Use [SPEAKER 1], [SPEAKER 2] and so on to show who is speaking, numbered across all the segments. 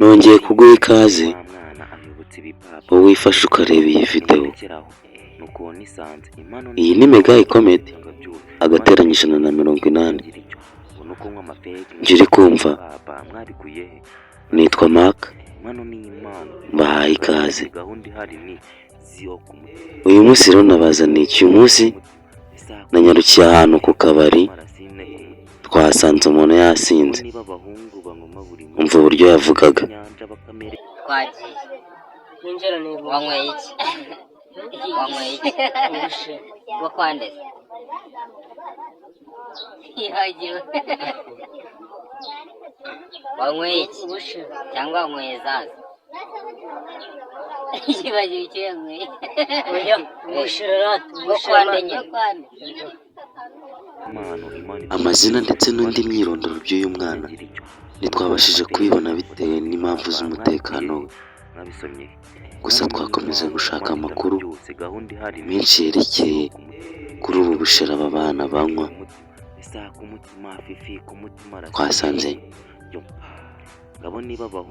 [SPEAKER 1] Nongeye kuguha ikaze wowe wifashe ukareba iyi videwo. Iyi ni Megayi Comedy agateranyo 180. Njye uri kumva nitwa Mark, mbahaye ikaze. Uyu munsi rero nabazaniye iki? Uyu munsi nanyarukiye ahantu ku kabari, twasanze umuntu yasinze. Umva uburyo yavugaga.
[SPEAKER 2] Twagiye.
[SPEAKER 3] Ninjira niba.
[SPEAKER 2] Wanyweye iki? Wanyweye iki?
[SPEAKER 3] Ubushera.
[SPEAKER 2] Bwo kwandeza yibagiwe. Wanyweye iki?
[SPEAKER 3] Ubushera.
[SPEAKER 2] Cyangwa wanyweye zaza yibagiwe icyo yanyweye.
[SPEAKER 3] Oya, ubushera rata.
[SPEAKER 2] Bwo
[SPEAKER 3] Ubushera.
[SPEAKER 2] kwande nyine.
[SPEAKER 1] Amazina ndetse n'undi myirondoro by'uyu mwana ntitwabashije kubibona bitewe n'impamvu z'umutekano we. Gusa twakomeza gushaka amakuru menshi yerekeye kuri ubu bushera aba bana banywa. Twasanze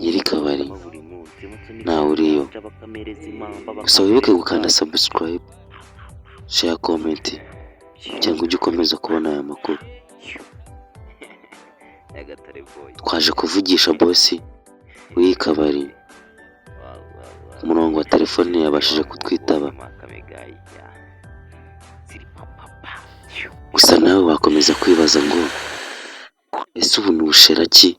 [SPEAKER 1] nyiri kabari ntawe uriyo. Gusa wibuke gukanda subscribe, share, comment kugira ngo ujye ukomeza kubona aya makuru. Twaje kuvugisha boss w'iyi kabari ku murongo wa telefone, yabashije kutwitaba. Gusa nawe wakomeza kwibaza ngo ese ubu ni ubushera ki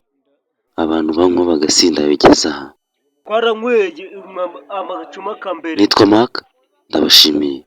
[SPEAKER 1] abantu banywa bagasinda bigeze aha?
[SPEAKER 3] Twaranyweye amacuma kambere.
[SPEAKER 1] Nitwa Mark, ndabashimiye.